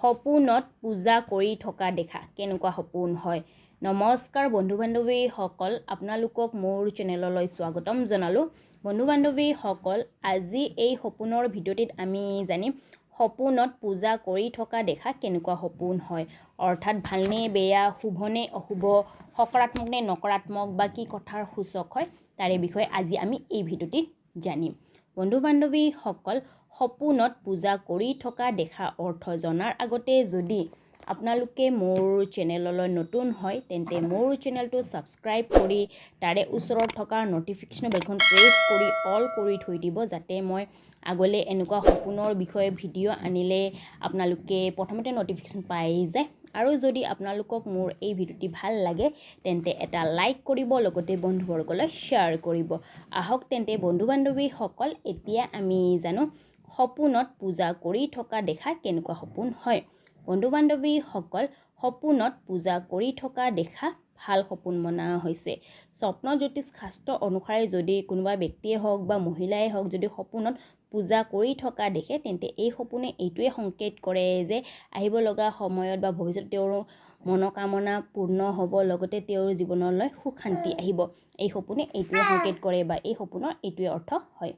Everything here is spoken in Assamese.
সপোনত পূজা কৰি থকা দেখা কেনেকুৱা সপোন হয়? নমস্কাৰ বন্ধু বান্ধৱীসকল, আপোনালোকক মোৰ চেনেললৈ স্বাগতম জনালোঁ। বন্ধু বান্ধৱীসকল, আজি এই সপোনৰ ভিডিঅ'টিত আমি জানিম সপোনত পূজা কৰি থকা দেখা কেনেকুৱা সপোন হয়, অৰ্থাৎ ভালনে বেয়া, শুভনে অশুভ, সকাৰাত্মক নে নকাৰাত্মক বা কি কথাৰ সূচক হয়, তাৰে বিষয়ে আজি আমি এই ভিডিঅ'টিত জানিম। বন্ধু বান্ধৱীসকল, সপোনত পূজা কৰি থকা দেখা অৰ্থ জনাৰ আগতে যদি আপোনালোকে মোৰ চেনেললৈ নতুন হয়, তেন্তে মোৰ চেনেলটো ছাবস্ক্ৰাইব কৰি তাৰে ওচৰত থকা ন'টিফিকেশ্যন বেলখন প্ৰেছ কৰি অল কৰি থৈ দিব, যাতে মই আগলৈ এনেকুৱা সপোনৰ বিষয়ে ভিডিঅ' আনিলে আপোনালোকে প্ৰথমতে ন'টিফিকেশ্যন পাই যায়। আৰু যদি আপোনালোকক মোৰ এই ভিডিঅ'টি ভাল লাগে, তেন্তে এটা লাইক কৰিব, লগতে বন্ধুবৰ্গলৈ শ্বেয়াৰ কৰিব। আহক তেন্তে বন্ধু বান্ধৱীসকল, এতিয়া আমি জানো সপোনত পূজা কৰি থকা দেখা কেনেকুৱা সপোন হয়। বন্ধু বান্ধৱীসকল, সপোনত পূজা কৰি থকা দেখা ভাল সপোন মনা হৈছে। স্বপ্ন জ্যোতিষ শাস্ত্ৰ অনুসাৰে যদি কোনোবা ব্যক্তিয়ে হওক বা মহিলাই হওক, যদি সপোনত পূজা কৰি থকা দেখে, তেন্তে এই সপোনে এইটোৱে সংকেত কৰে যে আহিব লগা সময়ত বা ভৱিষ্যতে তেওঁৰ মনোকামনা পূৰ্ণ হ'ব, লগতে তেওঁৰ জীৱনলৈ সুখ শান্তি আহিব। এই সপোনে এইটোৱে সংকেত কৰে বা এই সপোনৰ এইটোৱে অৰ্থ হয়।